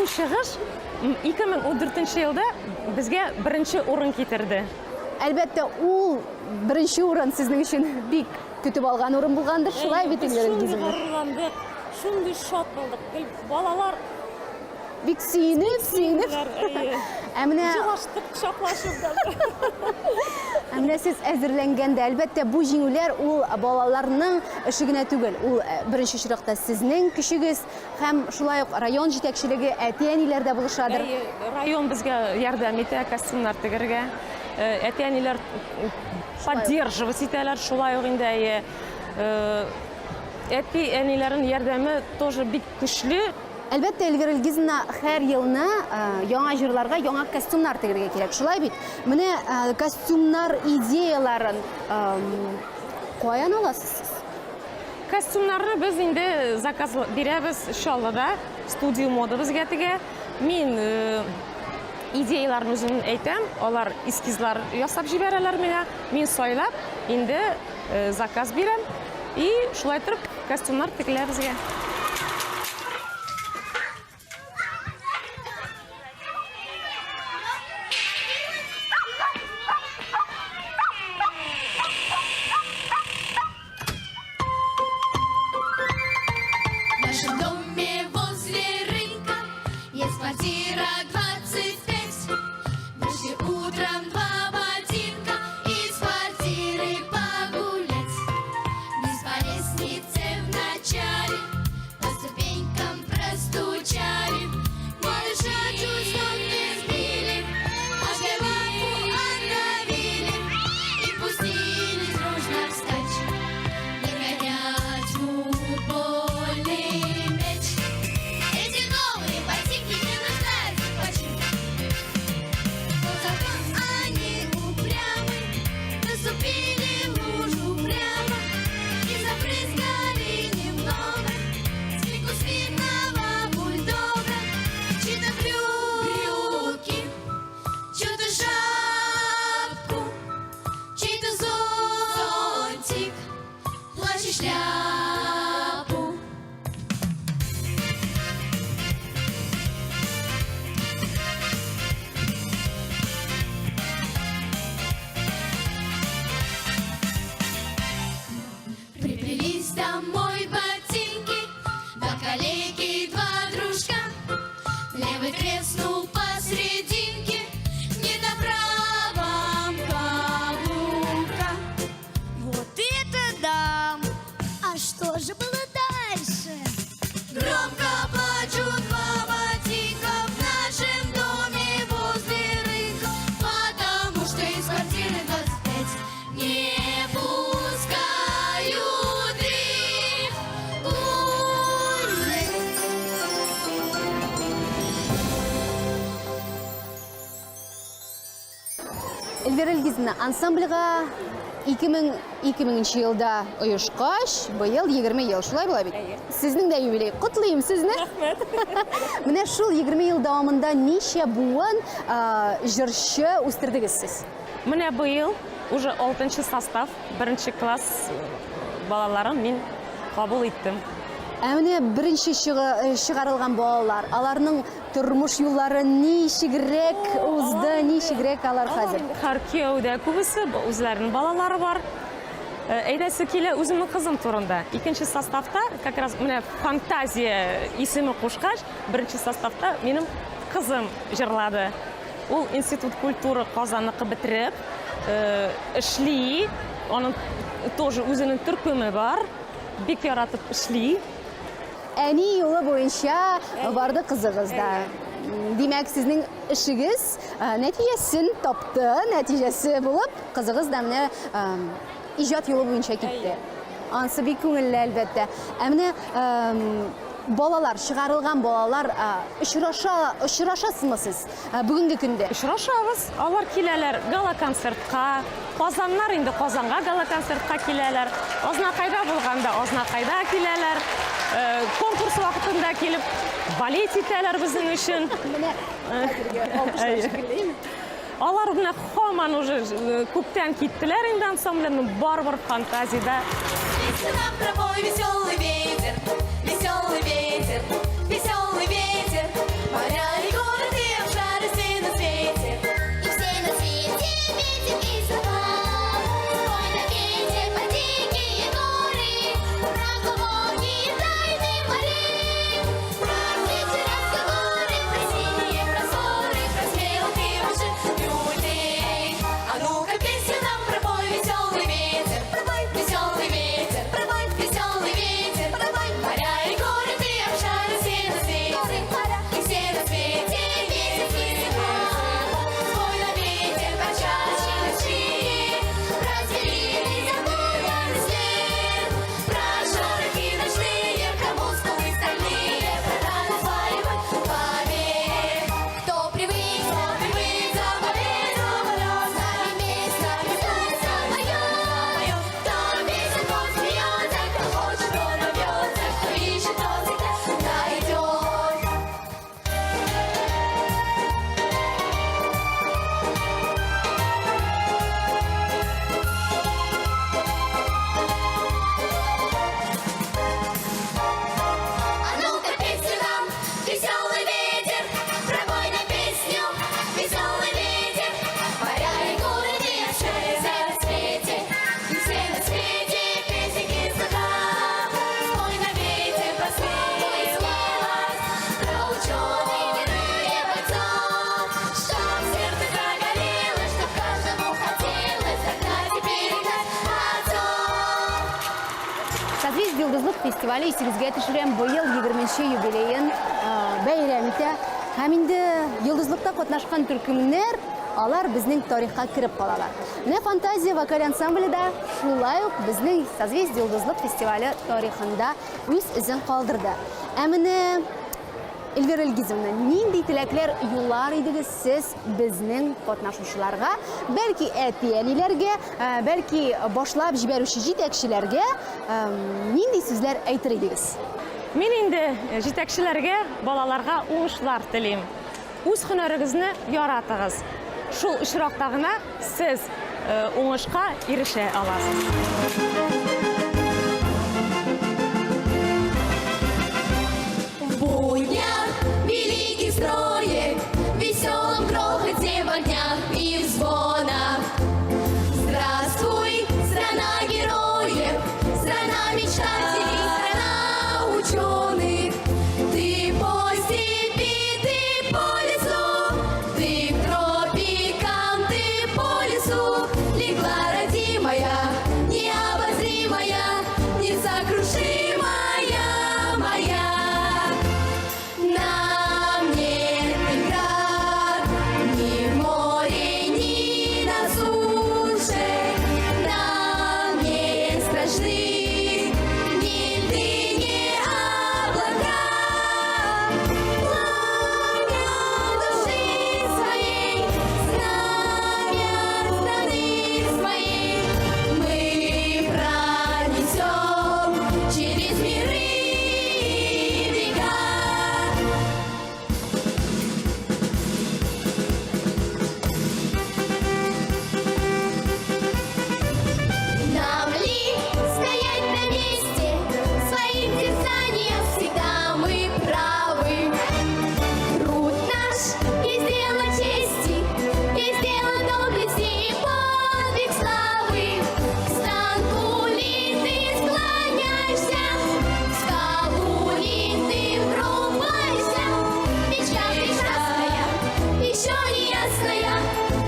Бу чыгыш 2014 елда безгә беренче урын китерде. Әлбәттә, ул беренче урын сезнең өчен бик көтеп алган урын булгандыр, шулай бит, Эльвира Шундый Илгизовна? горурландык, шундый шат булдык. Гел балалар Бик сөенеп, сөенеп. Әйе. Ә менә Җылаштык, кочаклашып да. Ә менә сез әзерләнгәндә, әлбәттә, бу җиңүләр ул балаларның эше генә түгел, ул э, беренче очракта сезнең көчегез һәм шулай ук район җитәкчелеге, әти-әниләр дә булышадыр. Әйе, район безгә ярдәм итә костюмнар тегергә. Э, Әти-әниләр поддерживать итәләр шулай ук инде, әйе. Э, Әти-әниләрнең ярдәме тоже бик көчле. Әлбәттә, Эльвира Илгизовна, һәр елны э, яңа җырларга яңа костюмнар тегергә кирәк. Шулай бит? Менә э, костюмнар идеяларын эм, каян аласыз сез? Костюмнарны без инде заказ бирәбез Чаллыда, студия мода безгә тегә. Мин э, идеяләрне үзем әйтәм, алар эскизлар ясап җибәрәләр миңа. Мин сайлап, инде э, заказ бирәм. И шулай торып костюмнар тегелә безгә. В нашем доме возле рынка есть квартира 25. Вышли утром два ботинка из квартиры погулять. Вниз по лестнице вначале, по ступенькам простучали. Малыша чуть с ног не сбили, а лапу отдавили и пустились дружно вскачь. Догонять футбольный мяч. Эти новые ботинки не нуждаются в починке. Но зато они упрямы, наступили в лужу прямо и забрызгали немного спинку смирного бульдога. Чьи-то брюки, чью-то шапку, чей-то зонтик, плащ и шляпу. Приплелись домой ботинки, два коллеги, два дружка. Левый треснул посрединке, не на правом каблука. Вот это да! А что же было дальше? Громко плачут два ботинка в нашем доме возле рынка, потому что из квартиры 25 не пускают их гулять. Эльвира Илгизовна, ансамбльгә 2000 2000 елда оешкач, быел 20 ел, шулай була бит? Сезнең дә юбилей. Котлыйм сезне. Рәхмәт. Менә шул 20 ел дәвамында ничә буын а, җырчы үстердегез сез? Менә быел уже алтынчы состав, беренче класс балаларын мин кабул иттем. Ә менә беренче чыгы- чыгарылган балалар, аларның тормыш юллары ничегрәк узды, ничегрәк алар хәзер? Һәр кияүдә күбесе үзләренең балалары бар. Э, Әйтәсе килә үземнең кызым турында. Икенче составта как раз менә фантазия исеме кушкач, беренче составта минем кызым җырлады. Ул институт культуры Казанныкы бетереп, э, эшли. Аның тоже үзенең төркеме бар. Бик яратып эшли. Әни юлы буенча барды кызыгыз да. Димәк, сезнең эшегез э, нәтиҗәсен тапты, нәтиҗәсе булып, кызыгыз да менә э, иҗат юлы буенча китте. Ансы бик күңелле, әлбәттә. Ә менә эм, балалар, чыгарылган балалар э, очраша, очрашасызмы сез э, бүгенге көндә? Очрашабыз. Алар киләләр гала-концертка. Казаннар инде Казанга гала-концертка киләләр. Азнакайда булганда Азнакайда киләләр. Э, Конкурс вакытында килеп болеть итәләр безнең өчен. Менә хәзерге алкышлар шикелле, әйеме? Алар менә һаман уже э, күптән киттеләр инде ансамбльдән, но барыбер фантазиядә. Песня нам пропой веселый ветер, веселый ветер, веселый ветер. Моря Созвездие Йолдызлык фестивале исегезгә төшерәм, быел 20 юбилеен бәйрәм итә. Һәм инде Йолдызлыкта катнашкан төркемнәр, алар безнең тарихка кереп калалар. Менә Фантазия вокаль ансамбле дә шулай ук безнең Созвездие Йолдызлык фестивале тарихында үз эзен калдырды. Ә менә Эльвира Илгизовна, нинди теләкләр юллар идегез сез безнең катнашучыларга, бәлки әти-әниләргә, э, бәлки башлап җибәрүче җитәкчеләргә э, нинди сүзләр әйтер идегез? Мин инде э, җитәкчеләргә, балаларга уңышлар телим. Үз һөнәрегезне яратыгыз. Шул очракта гына сез уңышка ирешә аласыз. В буднях великих строек, в веселом грохоте, в огнях и в звонах. Здравствуй, страна героев, страна мечтателей, страна ученых. Ты по степи, ты по лесу, ты к тропикам, ты по лесу. Легла родимая, необозримая, несокрушимая моя. Нам нет преград ни в море, ни на суше. Нам не страшны ни льды, ни облака. Пламя души своей, знамя страны своей мы пронесем через миры и века. Нам ли стоять на месте? В своих дерзаниях всегда мы правы. Труд наш есть дело чести, есть дело доблести и подвиг славы. К станку ли ты склоняешься, в скалу ли ты врубаешься? Мечта прекрасная, еще не ясная,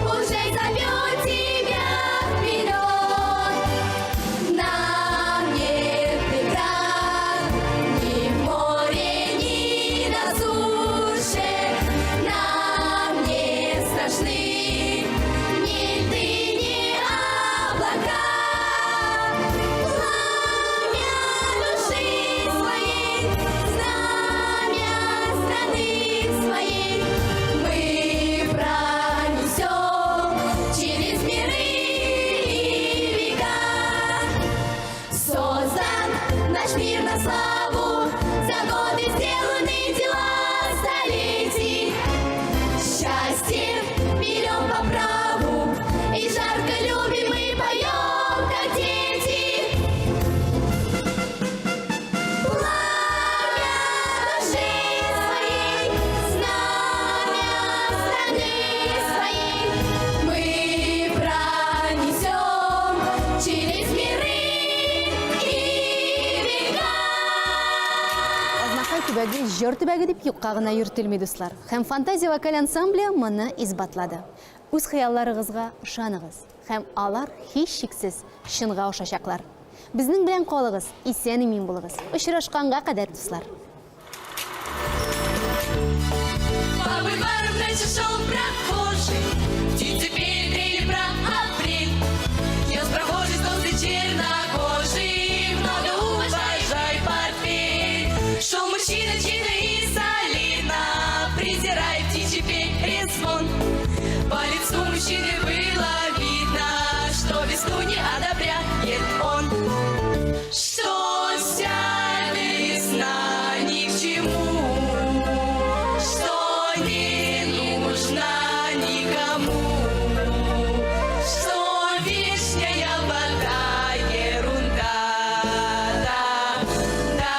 уже зовет тебя вперед. Нам нет преград ни в море, ни на суше. Нам не страшны ни льды, ни облака. Пламя души своей, знамя страны своей мы пронесем через миры и века. Создан наш мир на славу, за годы сделаны дела столетий. Счастье берем по праву, и жарко любим и поем, как дети. Пламя души своей, знамя страны своей мы пронесем через миры и века. Азнакай төбәге җыр төбәге дип юкка гына йөртелми, дуслар. Һәм Фантазия вокаль ансамбле моны исбатлады. Үз хыялларыгызга ышаныгыз һәм алар һичшиксез чынга ашачаклар. Безнең белән калыгыз, исән имин булыгыз. Очрашканга кадәр, дуслар. По бульварам ночью шел прохожий, Птицы пели, трели про апрель. Нес прохожий толстый чернокожий, Много уважай портфель. Шел мужчина чинно и солидно, Презирая птичий перезвон. По лицу мужчины было видно, Что весну не одобряет он. Что вся весна ни к чему, что не нужна никому, что вишняя вода ерунда, да, да,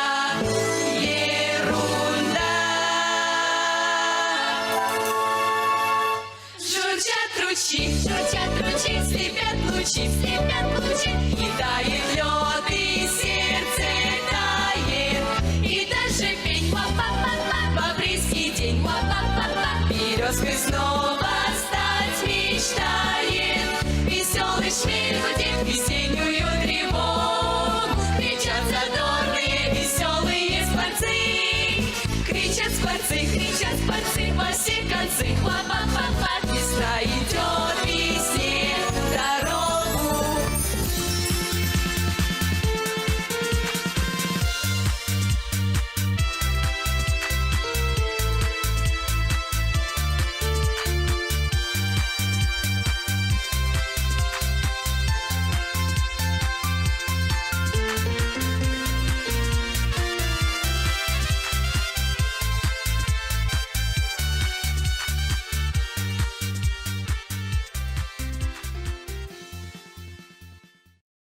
ерунда. Журчат ручьи, слепят лучи, и тает лед, и сердце тает, и даже пень, па-па-па-па, в апрельский день, па-па-па-па, березкой снова стать мечтает. Веселый шмель гудит весеннюю тревогу, кричат задорно. птицы. Хлопа-па-па.